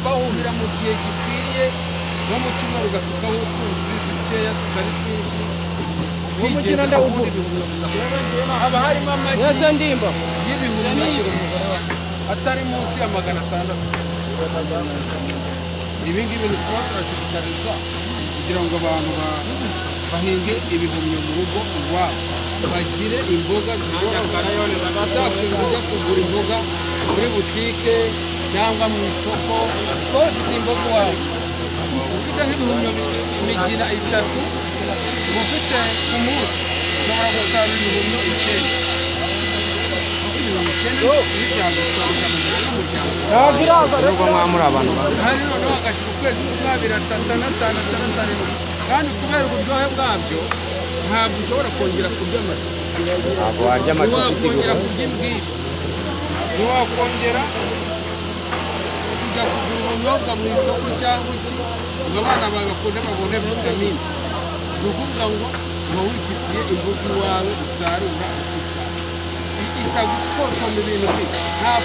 Bahuhira mu gihe gikwiriye, nko mu cyumweru ugasukaho utuzi dukeya tutari twinshi, ukigendera. Ubundi ibihumyo haba harimo amagi Mwese ndimba. y'ibihumyo atari munsi ya 600. Ibi ngibi ni tuba turashishikariza kugira ngo abantu bahinge ibihumyo mu rugo iwabo, bagire imboga ziborohera, utakwirirwa ujya kugura imboga muri butike cyangwa mu isoko. Kuba ufite imboga iwawe, ufite nk'ibihumyo imigina itatu, uba ufite ku munsi ushobora gusarura ibihumyo 9. Ibihumyo 9 iyo byagusarura n'umuryango. Ntabwo iraza. Nubwo mwaba muri abantu babi. Hari noneho hagashira ukwezi kumwe, abiri, atatu, n'atanu, atandatu, arindwi. Kandi kubera uburyohe bwabyo, ntabwo ushobora kongera kurya amashu. Ntabwo warya amashu ufite Ntiwakongera ibihumyo. kurya imbwija, ntiwakongera kujya kugura ubunyobwa mu isoko cyangwa iki, ngo abana bawe bakunde babone vitamine. Ni ukuvuga ngo uba wifitiye imbuga iwawe usarura uko ushaka, itagukosoma ibintu bibi ntabwo.